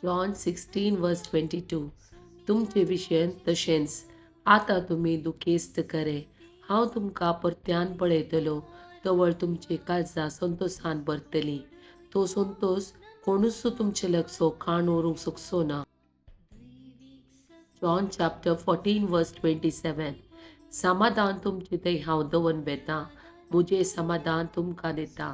John 16 verse 22, तुमचे विशयन तशेंच आतां तुमी दुखेस्त करे. हांव तुमकां परत्यान पळयतलो तवळ तुमची काळजां संतोसान भरतली. तो संतोस कोणूच तुमचे लागचो काण व्हरूंक शकचो ना. John chapter 14 verse 27, समाधान तुमचे थंय हांव दवरून वेतां, म्हजें समाधान तुमकां दिता.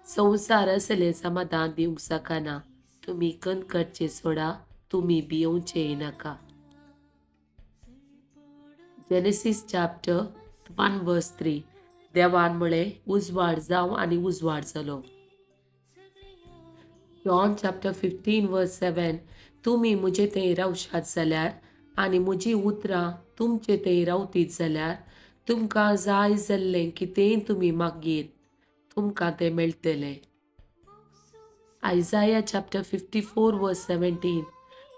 संवसार असलें समाधान दिवंक शकना. तुमी कनकटचे सोडा, तुमी भियोवचेय नाका. Genesis chapter 1 verse 3, देवान म्हळें, उजवाड जावं, आनी उजवाड जालो. John chapter 15 verse 7, तुमी म्हजे थंय रावशात जाल्यार आनी म्हजी उतरां तुमचे थंय रावतीत जाल्यार तुमकां जाय जाल्लें कितेंय तुमी मागयेत, तुमकां तें मेळटलें. Isaiah chapter 54 verse 17,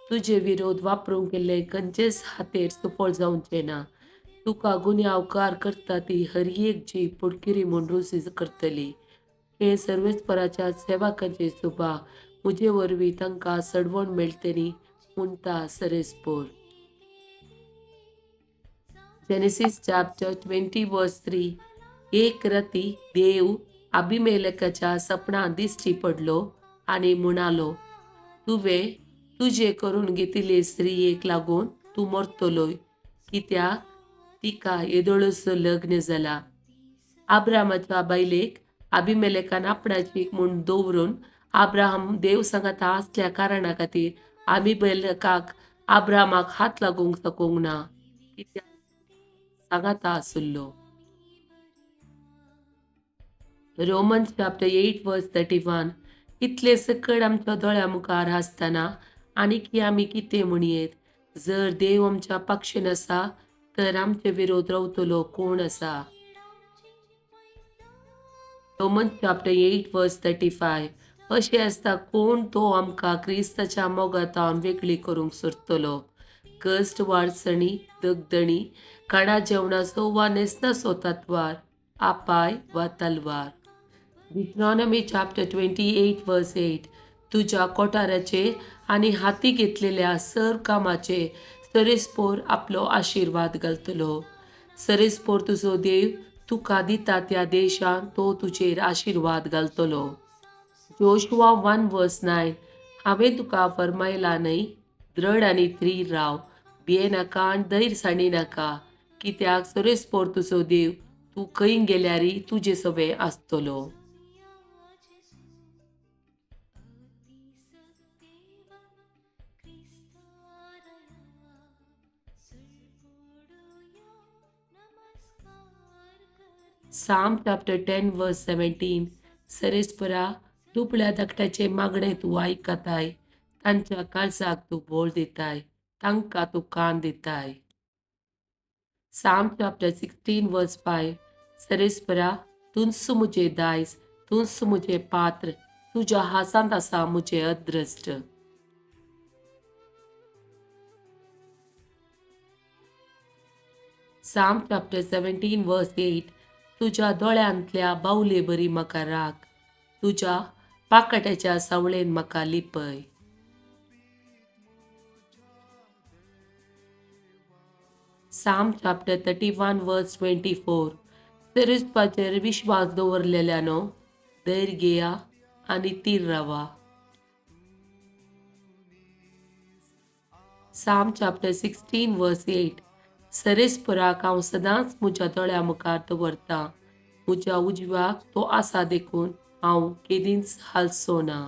तुजे विरोध वापरूंक गेल्ले खंयचेच हातेर सुफळ जावचें ना. तुका गुन्यांवकार करता ती हर एक जीब पोटकिरी म्हूण रुजी करतली. हे सर्वेस्पराच्या सेवकांचे सुभा, म्हजे वरवीं तांकां सडवण मेळटली म्हणटा सरेस्पोर. Genesis chapter 20 verse 3, एक राती देव अभिमेलकाच्या सपनां दिश्टी पडलो आनी म्हणालो, तुवें तुजे करून घेतिल्ले स्त्रियेक लागून तूं मरतलोय, कित्याक तिका येदोळसो लग्न जाला. आब्रामाच्या बायलेक अभिमेलेकान आपणाची म्हूण दवरून आब्राहम देव सांगाता आसल्या कारणा खातीर अभिमेलेकाक आब्रामाक हात लागूंक सकूंक ना, कित्याक सांगाता आसुल्लो. Romans chapter 8 verse 31, इतले सकड आमच्या दोळ्या मुखार आसतना आनीक आमी कितें म्हणयेत? जर देव आमच्या पक्षीन आसा तर आमचे विरोध रावतलो कोण आसा? Roman chapter 8 verse 35, अशें आसता कोण तो आमकां क्रिस्ताच्या मोगांत वेगळी करूंक सोदतलो? कश्ट वा अडचणी, दगदणी, खाणा जेवणाचो वा न्हेसणाचो तत्वार, आपाय वा तलवार? Deuteronomy chapter 28 verse 8, तुज्या कोठाराचे आनी हाती घेतलेल्या सर कामाचे सरेस्पोर आपलो आशिर्वाद घालतलो. सरेस्पोर तुजो देव तुका दिता त्या देशान तो तुजेर आशिर्वाद घालतलो. Joshua 1 verse 9, हांवें तुका फरमायला न्हय? दृढ आनी थीर राव, भिये नाका आनी धैर्य सांडी नाका, कित्याक सरेस्पोर तुजो देव तूं खंय गेल्यारय तुजे सवें आसतलो. Psalm chapter 10 verse 17, सरेस्परा, दुबळ्या धाकट्याचे मागणें तूं आयकताय, तांच्या काळजाक तूं बोळ दिताय, तांकां तूं कान दिताय. Psalm chapter 16 verse 5, सरेस्परा, तूंच म्हजें दायज, तूंच म्हजें पात्र, तुज्या हातांत आसा म्हजें अदृश्ट. Psalm chapter 17 verse 8, तुज्या दोळ्यांतल्या बावले बरी म्हाका राख, तुज्या पाकाट्याच्या सावळेन म्हाका लिपय. Psalm chapter 31 verse 24, सरिस्पाचेर विश्वास दवरलेल्यानो, धैर्य घेया आनी थीर रावा. Psalm chapter 16 verse 8, सरेस्पराक हांव सदांच म्हज्या दोळ्या मुखार दवरतां. म्हज्या उजव्याक तो आसा देखून हांव केदींच हालचो ना.